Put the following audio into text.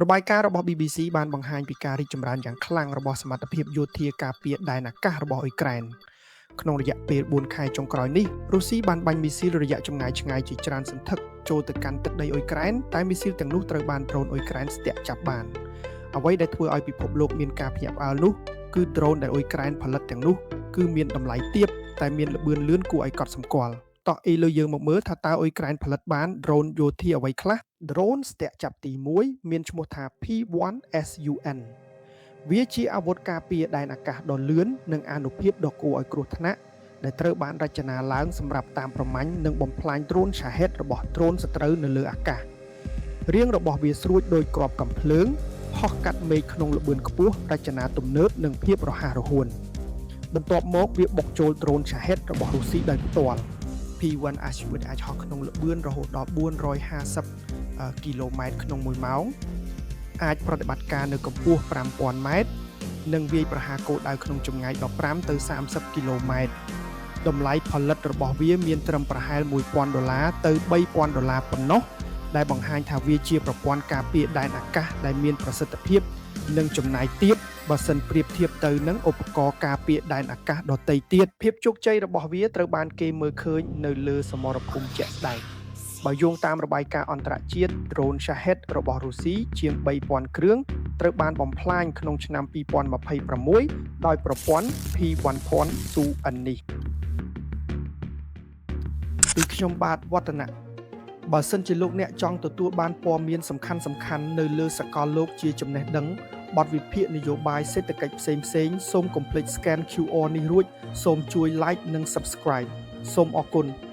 របាយការណ៍របស់ BBC បានបង្ហាញពីការរីកចម្រើនយ៉ាងខ្លាំងរបស់សមត្ថភាពយោធាការពារដែនអាកាសរបស់អ៊ុយក្រែនក្នុងរយៈពេល4ខែចុងក្រោយនេះរុស្ស៊ីបានបាញ់មីស៊ីលរយៈចម្ងាយឆ្ងាយជាច្រើនសន្ធឹកចូលទៅកាន់ទឹកដីអ៊ុយក្រែនតែមីស៊ីលទាំងនោះត្រូវបានដ្រូនអ៊ុយក្រែនស្ទាក់ចាប់បានអ្វីដែលធ្វើឲ្យពិភពលោកមានការភ្ញាក់ផ្អើលនោះគឺដ្រូនដែលអ៊ុយក្រែនផលិតទាំងនោះគឺមានតម្លៃទាបតែមានល្បឿនលឿនគួរឲ្យកត់សម្គាល់តោះអ៊ីលើយើងមកមើលថាតើអ៊ុយក្រែនផលិតបានដ្រូនយោធាអ្វីខ្លះដ្រូនស្ទាក់ចាប់ទី1មានឈ្មោះថា P1SUN វាជាអាវុធការពារដែនអាកាសដ៏លឿននិងអានុភាពដ៏គួរឲ្យគ្រោះថ្នាក់ដែលត្រូវបានរចនាឡើងសម្រាប់តាមប្រមាញ់និងបំផ្លាញដ្រូន Shahed របស់ដ្រូនសត្រូវនៅលើអាកាសរាងរបស់វាស្រួចដូចគ្រាប់កាំភ្លើងហោះកាត់មេឃក្នុងល្បឿនខ្ពស់រចនាទំនើបនិងភាពរហ័សរហួនបន្ទាប់មកវាបុកចូលដ្រូន Shahed របស់រុស្ស៊ីដោយផ្ទាល់ P1 SUN អាចហោះក្នុងល្បឿនរហូតដល់450គីឡូម៉ែត្រក្នុង1ម៉ោងអាចប្រតិបត្តិការនៅកម្ពស់5000ម៉ែត្រនិងវាយប្រហារគោលដៅក្នុងចម្ងាយ15ទៅ30គីឡូម៉ែត្រតម្លៃផលិតរបស់វាមានត្រឹមប្រហែល1000ដុល្លារទៅ3000ដុល្លារប៉ុណ្ណោះដែលបង្ហាញថាវាជាប្រព័ន្ធការពារដែនអាកាសដែលមានប្រសិទ្ធភាពនិងចំណាយទាបបើសិនប្រៀបធៀបទៅនឹងឧបករណ៍ការពារដែនអាកាសដទៃទៀតភាពជោគជ័យរបស់វាត្រូវបានគេមើលឃើញនៅលើសមរភូមិជាក់ស្ដែងបើយោងតាមរបាយការណ៍អន្តរជាតិ ដ្រូន Shahed របស់រុស្ស៊ីជាង3000គ្រឿងត្រូវបានបំផ្លាញក្នុងឆ្នាំ2026ដោយប្រព័ន្ធ P1000 SUN នេះពីខ្ញុំបាទវឌ្ឍនៈបើសិនជាលោកអ្នកចង់ទទួលបានព័ត៌មានសំខាន់សំខាន់នៅលើសកលលោកជាចំណេះដឹងបទវិភាគនយោបាយសេដ្ឋកិច្ចផ្សេងផ្សេងសូមកុំភ្លេច scan QR នេះរួចសូមជួយ like និង subscribe សូមអរគុណ។